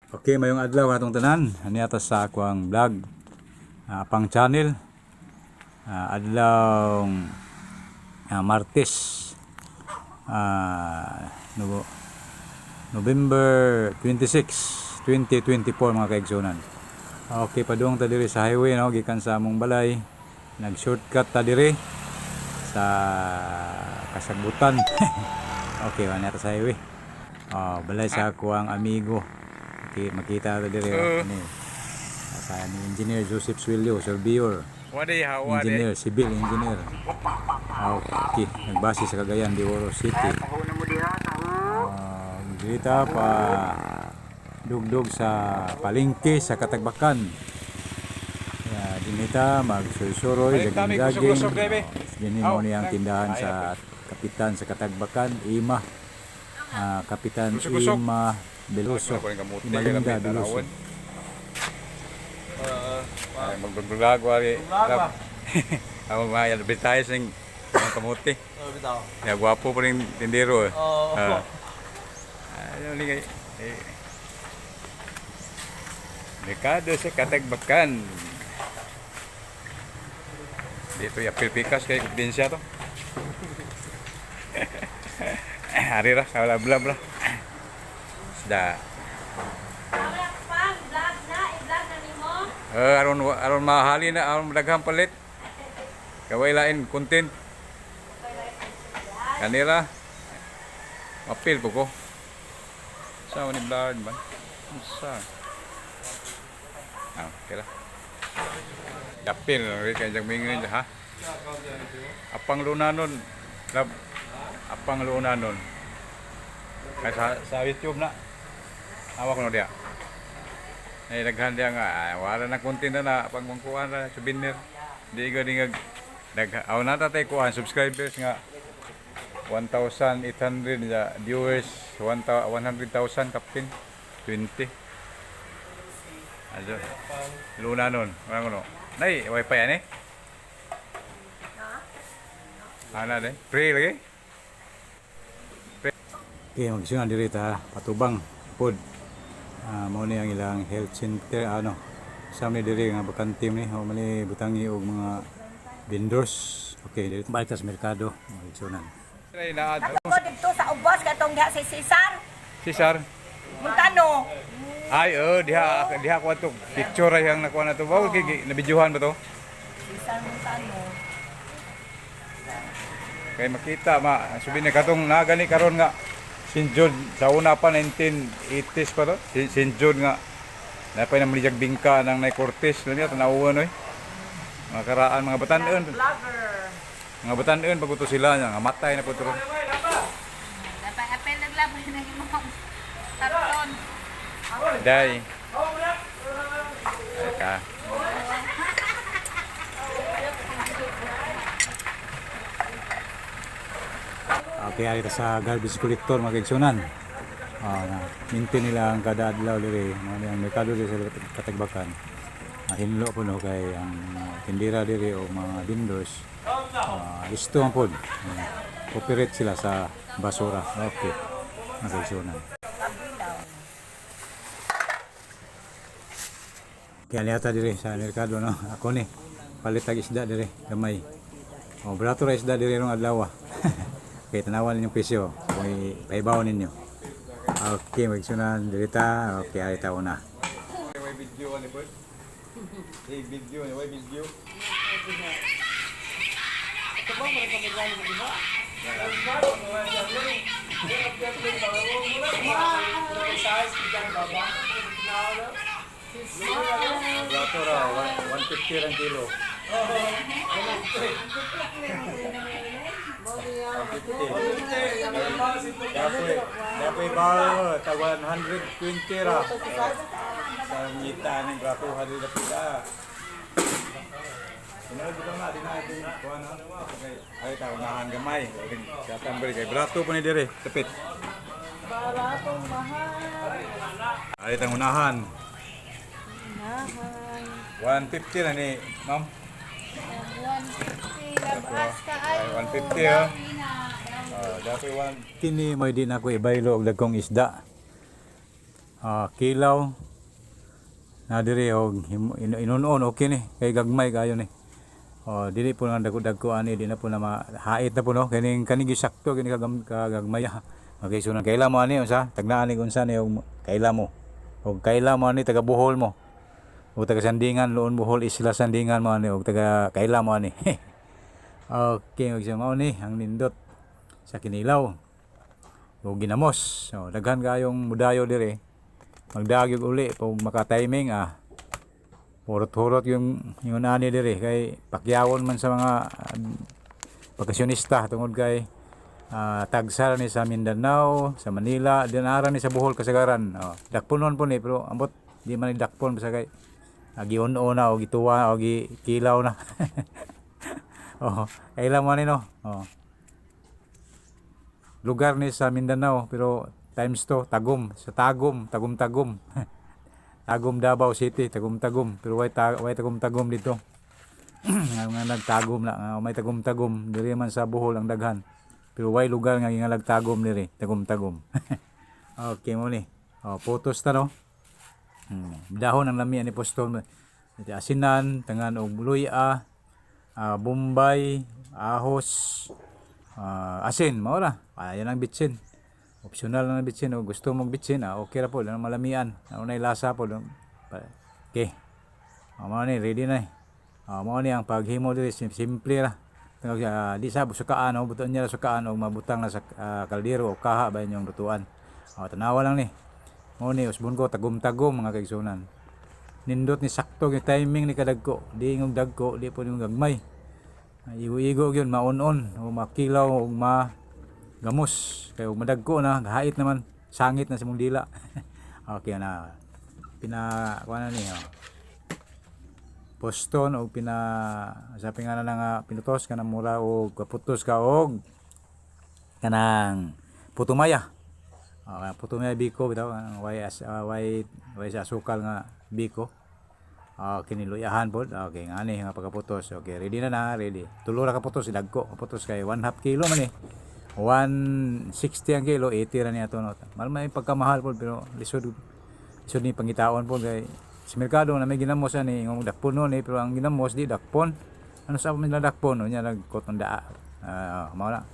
Okay, maayong adlaw atong tanan. Ani ata sa akoang vlog, pang channel. Adlaw Martes, November 26, 2024, mga kaigsunan. Okay, padung ta diri sa highway, no, gikan sa among balay. Nag-shortcut ta diri sa kasagbutan. Okay, wala ta sa highway. Oh, balay sa akoang amigo. Okay, makita ta diri, oh, ni. Sa ni Engineer Joseph Suelio, surveyor. Wadi ha, wadi. Engineer, civil engineer. Okay, nagbase sa Cagayan de Oro City. Dito pa dugdog sa palengke sa Katagbakan. Kaya dinita magsuroy, Balik kami, jaging-jaging. kusog-kusog, bebe. Dinhi mo niya ang tindahan sa kapitan sa Katagbakan, Ima. Kapitan Kusog-kusog. Ima Beloso. Imalinda Beloso. Ay, magbablog wari. Ako mga advertise ng mga kamote. Oh, bitaw. Ya gwapo pa rin tindero, eh. Oo. Ah. Ano ni kay eh. Merkado sa Katagbakan. Dito ya pilpikas kay kumpidensiya to. Hari ra sa bla bla. Isda. Wala pa, vlog na, i-vlog na nimo. Eh, aron aron mahali na aron daghang palit. Kaway lain content. Kanira. Mapil po ko. Sa ni blurred man. Sa. Ah, okay lah. Dapil ri kay jag mingon ha. Apang lunanon. Lab. Apang lunanon. Kay sa YouTube na. Awak no dia. Ay daghan dia nga ah, wala na content na na pangmangkuan ra souvenir. Di ga di nga dag aw na ta tay kuan subscribers nga 1,800 na viewers, 100,000 kapin 20. Ajo. Luna nun. Wala ko no. Nay, wifi ani? Ana de. Free lagi. Okay, magsunod diri ta patubang pod. Mao ni ang ilang health center, ano. Sa ni diri nga bakante ni o mali butangi og mga vendors. Okay, diri balik ta sa merkado, magsunan. Nay na Ato dito sa ubos katong diha si Cesar Cesar. Montano. Ay, oh, diha diha ko ato. Picture ay ang nakuha na to. Wow, nabidyohan ba to? Cesar Montano. Kay makita ma, sabi ni katong nagani karon nga St. Jude sa una pa 1980s pa to. Si St. Jude nga napay na malijag bingka ng Nay Cortez lang niya tanawan oy. Mga karaan mga batan-on. Vlogger. Mga batan-on pag sila niya nga matay na po to. Dapat apel naglabay na nimo. Karton. Day. Teka. Okay, ari ta sa garbage collector, mga kaigsunan. Na, maintain nila ang kada adlaw diri, mao ni ang merkado diri sa Katagbakan. Hinlo po no kay ang mga tindera diri o mga vendors. Listo ang pod. Cooperate sila sa basura. Okay. Mga kaigsunan. Kaya niyata diri sa merkado, no. Ako ni palit tag isda diri gamay. Oh, barato ra isda diri rong adlaw. Okay, tanawan ninyong presyo. Kung paibaw ninyo. Okay, magsunan diri ta. Okay, ari ta una. Way video ani boy. Hey video ni way video. Barato ra 150 ang kilo. 150. Dapoy ba ta 120 ra. Sa ngita ning bratuhan dili dapit ah. Sunod dito na, di na ito kuha na. Okay, ay ta unahan gamay. Siatan beri kay brato po ni dire, dapit. Baratong mahal. Ay tang unahan. Unahan. 150 na ni, ma'am. 150 labas ka Ay, ayo. 150, ah. Dami na. Ah, dapoy 1 Kini mo di na ako ibaylo og dagkong isda. Kilaw na diri og inunon, okay ni kay gagmay kayo ni. Oh, dili po nga dagko-dagko ani, di na po na mahait na po, no, kining kani gisakto kini kagagmay. Okay, so kaila mo ani unsa tagnaan ni unsa ni og kaila mo, og kaila mo ani taga Bohol mo o taga Sandingan, Loon Bohol, Isla Sandingan mo ani og taga kaila mo ani. Okay, mag mao ni ang nindot sa kinilaw o ginamos. So, daghan kayong mudayo dire. Magdaag yung uli pag maka-timing ah. Hurot-hurot yung ani dire kay pakyawon man sa mga bakasyonista tungod kay tagsara ni sa Mindanao, sa Manila, dinara ni sa Bohol kasagaran. Oh, dakponon po ni, pero ambot di man ni dakpon basta kay giun-o na o gituwa o gikilaw na. Oh, kailan mo ani, no? Oh. Lugar ni sa Mindanao pero times to Tagum, sa Tagum, Tagum Tagum. Tagum, Davao City, Tagum Tagum, pero way Tagum Tagum dito. Nga nagtagom na nga may Tagum Tagum diri man sa Bohol ang daghan. Pero way lugar nga gingalag Tagum diri, Tagum Tagum. Okay mo ni. Oh, putos ta, no. Dahon ang lami ani posto. Asinan, tangan og luya, bombay, ahos, asin, mao ra. Ayan ang bitsin. Optional lang ang bitsin. O gusto mong bitsin, okay ra po. Lang malamian. Ano lasa po. Okay. Mao ni, ready na eh. Mao ni ang paghimo diri, simple ra. Tungod di sa sukaan o butuan niya sukaan o mabutang na sa kaldero o kaha ba inyong lutuan. Tanawa lang ni. Mao ni usbon ko tagum-tagum, mga kaigsunan. Nindot ni, sakto yung timing ni kadagko. Di ingong dagko, di po yung gagmay. Igo-igo gyud maun-on o makilaw o magamos. Kay og madagko na, gahait naman, sangit na sa mong dila. Okay na. Pina kuan na ni, oh. Poston o pina sa pingana na nga pinutos kanang mura og kaputos ka og kanang putumaya. Putumaya biko bitaw, ang way as way way sa asukal nga biko. Kiniluyahan pod. Okay, ngani nga pagkaputos. Okay, ready na na, ready. Tulo ra ka putos, dagko. Kaputos kay 1/2 kilo man eh. 160 ang kilo, 80 ra niya to, no. Mahal man yung pagkamahal pod, pero lisod lisod ni pangitaon pod kay sa merkado na may ginamos ani ngong dakpon no ni, pero ang ginamos di dakpon. Ano sa man nila dakpon no nya nagkotong daa. Mao na.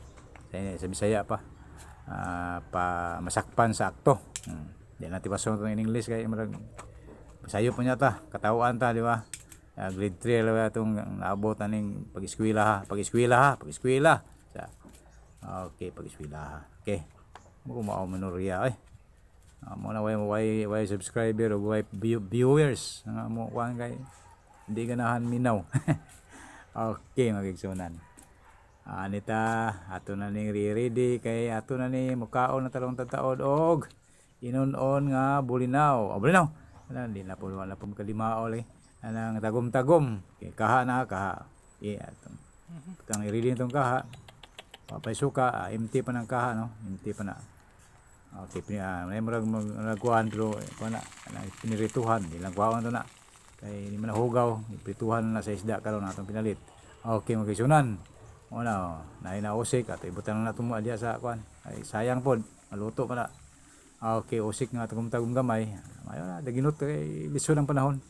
Sa Bisaya pa. Pa masakpan sa akto. Di natin pasok in English kay murag sayo po niya ta, katawaan ta, di ba? Grade 3 lang itong naabot aning pag-eskwela ha, pag-eskwela ha, pag-eskwela. Sa okay, pag-eskwela ha. Okay. Mo mao manurya ay. Mo na way way way subscriber o way viewers nga mo kuan kay hindi ganahan minaw. Okay, magigsunan. Anita, ato na ning re-ready kay ato na ni mukaon na tarong tataod og inon-on nga bulinaw. Oh, bulinaw. Ana di na po, wala po makalimao eh. Anang tagum-tagum. Okay, kaha na kaha. Yeah, atong tang i-ready nitong kaha. Papay suka, empty pa ng kaha, no? Empty pa na. Okay, may murag magkuhan pero kuan na, na pinirituhan, di lang kuhaon to na. Kay di man nahugaw, iprituhan na sa isda karon atong pinalit. Okay, magkisunan. Una, oh, naay na usik ato ibutang na nato mo adya sa kuan. Ay sayang pod, maluto pa na. Okay, usik nga tagum-tagum gamay. Mayo na, daginot kay lisod ang panahon.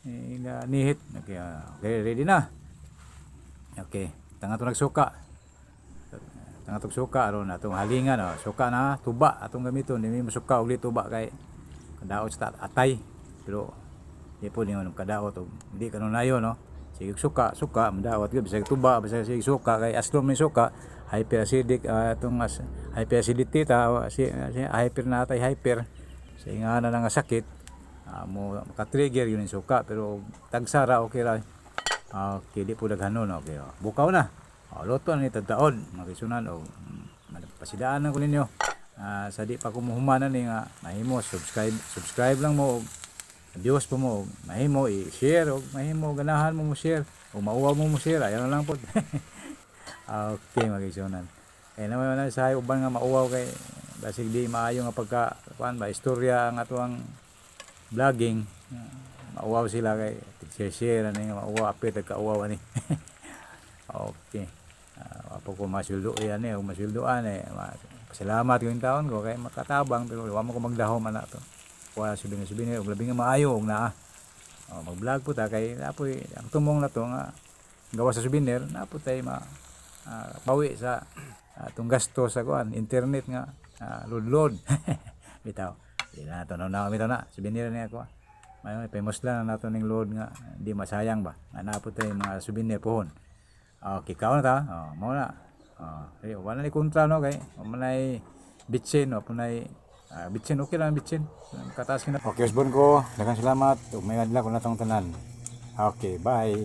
Eh, na, nihit. Okay, okay, ready na. Okay, tanga to nagsuka. Tanga tog suka aron atong halingan, oh. Suka na tuba atong gamiton, di mi masuka og tuba kay kadaot sa atay. Pero di po ningon kadaot og di kanunayon, no. Sige suka, suka madaot gyud bisag tuba, bisag sige suka kay aslom ni suka hyperacidic, atong hyperacidity ta si hyper na atay, hyper sa ingana na nga sakit, mo maka-trigger yun yung suka, pero tagsara okay ra. Okay, di po daghanon, okay. Oh. Bukaw na. Oh, luto na ni tagtaod, makisunan og pasidaan na ko ninyo. Sa di pa ko muhumanan ni nga mahimo subscribe, subscribe lang mo og views po mo og mahimo i-share og mahimo ganahan mo mo share o mauwaw mo mo share, ayaw na lang po. Okay, magisunan. Kaya naman na sa uban nga mauwaw kay basig di maayo nga pagka kuan ba istorya ang atuang vlogging, mauwaw sila kay share share ani nga mauwaw apit kauwaw ani. Okay. Apo ko masweldo yan eh, masweldoan eh. Pasalamat ko yung taon ko kay makatabang, pero wa mo ko magdahom ana to. Kuha souvenir souvenir og labi nga maayo og naa. Oh, mag-vlog po ta kay napoy ang tumong na to nga gawa sa souvenir na po tay ma bawi sa atong gasto sa kuan internet nga load-load. Bitaw. Di na to na bitaw na souvenir niya ako. May famous lang na nato ning load nga di masayang ba. Nga naa po tay mga souvenir pohon. Okay, kaon na ta. Oh, mao na. Oh, eh, wala ni kontra no kay wala nay bitsin, wa nay bitsin okay lang bitsin. Kataas na. Okay, usbon ko. Daghang salamat. Ug may adlaw ko na tong tanan. Okay, bye.